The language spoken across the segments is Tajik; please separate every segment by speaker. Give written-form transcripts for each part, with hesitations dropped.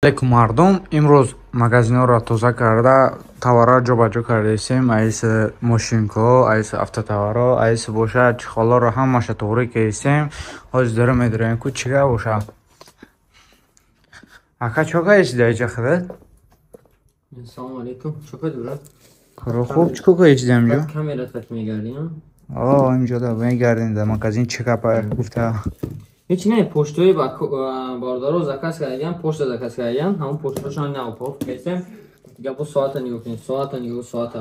Speaker 1: Алейкум, мардум! Имрӯз магазинҳоро тоза карда, товарҳоро ҷобаҷо кардаистем. Аиси мошинкаҳо, аиси автотоварҳо, аиси боша чехолҳоро ҳамаша туғрӣ кардистем. Ҳозир дора медорем ку чӣ гап боша. Ака, чо кардисти дар инҷа худат?
Speaker 2: Салому алейкум. Чо кардӣ, брат?
Speaker 1: Коро хуб, чӣ кор кардисти дар инҷо?
Speaker 2: Камера так мегардем.
Speaker 1: О, инҷо да мегардем дар магазин, чӣ гапа гуфта.
Speaker 2: Ҳеч не, поштои бародаро заказ кардагиам, почта заказ кардагиам, ҳамон поштошон на упаковка кардем. Дига бо соата нигоҳ кунед, соата нигоҳ, соата.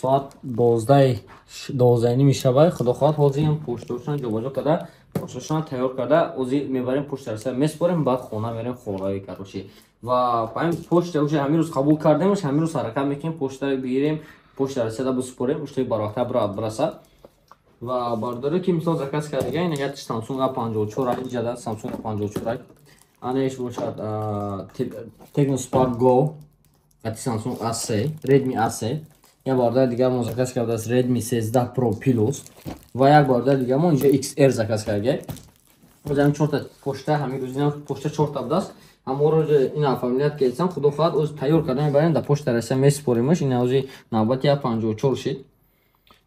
Speaker 2: Соат 12:30 шабай, худо хоҳад, ҳозир поштошон ҷобаҷо карда, поштошон тайёр карда, ҳозир мебарем почта Россия меспорем, баъд хона мерем хораи, короче. Ва ҳамин почта уже ҳамин рӯз қабул кардемш, ҳамин рӯз ҳаракат мекунем, почта бигирем, почта Россияда бисупорем, уштои барвақта бирад бирасад. Ва бародаре ки мисол заказ кардага, ин як Samsung A54, инҷада Samsung A54, анаиш бошад Tecno Spark Go қати Samsung A3, Redmi A3. Як бародари дигар мо заказ кардааст Redmi 13 Pro Plus ва як бародари дигар мо инҷа XR заказ карда. Боз ҳамин чорта почта, ҳамин рӯзина почта чорта будааст. Ҳаморо ин оформлять кардам, худо хоҳад, оз тайёр карда мебарем, дар почта Россия месупоримаш. Ин ҳози навбати A54 шид.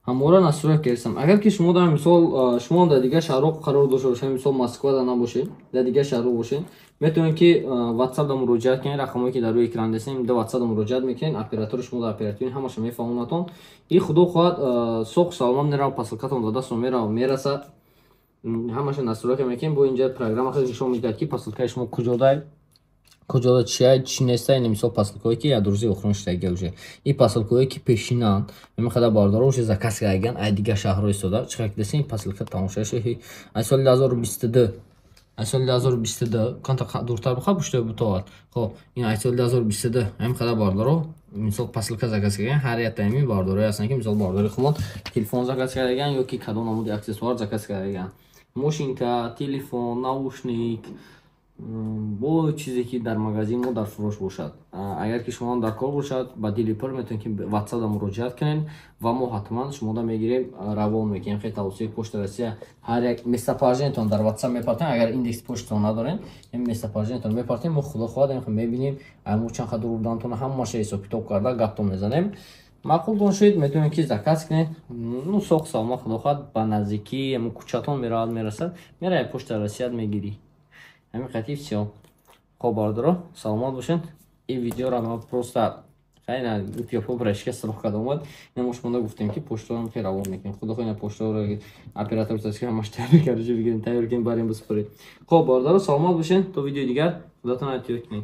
Speaker 2: Ҳамора настройка кардам. Агар ки шумо дар мисол, шумо дар дигар шаҳрҳо қарор дошта бошед, мисол Москвада набошед, дар дигар шаҳрҳо бошед, метавонед ки WhatsApp да муроҷиат кунед, рақамҳое ки дар рӯи экран дестем, дар WhatsApp да муроҷиат мекунед, оператори шумо дар оперативни ҳамаша мефаҳмонатон. И худо хоҳад, соқ саломат мерава, посылкатон ба дастон мерава, мерасад. Ҳамаша настройка мекунем, бо инҷа программа хеле нишон медиҳад, ки посылкаи шумо куҷодай, куҷода чия, чӣ неста. Ин мисол посылкаҳое ки як рӯзи охирон шудагия, уже ин посылкаҳое ки пешинанд, мехоҳад бародаро уже заказ кардагиян, ай дигар шаҳрҳо истода. Чӣ қадр десем, посылка тамошо шуд ай соли 2022, ай соли 2022. Канта дуртар бихоҳ, пушти бутовад. Хоб, ин ай соли 2022. Ҳамин қадар бародаро мисол посылка заказ кардагиян. Ҳар як тайми бародарое ҳастанд, ки мисол бародари худмон телефон заказ кардагиян ё ки кадом намуди аксессуар заказ кардагиян, мошинка, телефон, наушник, бо чизе ки дар магазин мо дар фурӯш бошад. Агар ки шумо дар кор бошад, ба дили пур метавонед ки WhatsApp муроҷиат кунед ва мо ҳатман шумода мегирем, равон мекунем. Хеле тавассути почта Россия ҳар як местоположениятон дар WhatsApp мепартем. Агар индекс почтатон надорем, местоположениятон мепартем, мо худо хоҳад мебинем, мо чанд қадр бурдантон, ҳамаша ҳисоб китоб карда гаптон мезанем. Маъқултон шуд, метавонед ки заказ кунед. Ну, соқ саломат, худо хоҳад, ба наздикии кӯчатон меравад, мерасад, меравед почта Россия, мегирӣ. Ҳамин қатиб всё. Хоб, бародаро, саломат бошед. Ин видеоро ман просто хайна гуфтиёпо брашка сироқ карда омад. Ина мо шумода гуфтем, ки почтаро хеле равон мекунем. Худо хоҳад, почтаро оператор ки ҳамаш тайёр карда бигирем, тайёр кунем, барем, бисупоред. Хоб, бародаро, саломат бошед, то видеои дигар, худотон эҳтиёт кунед.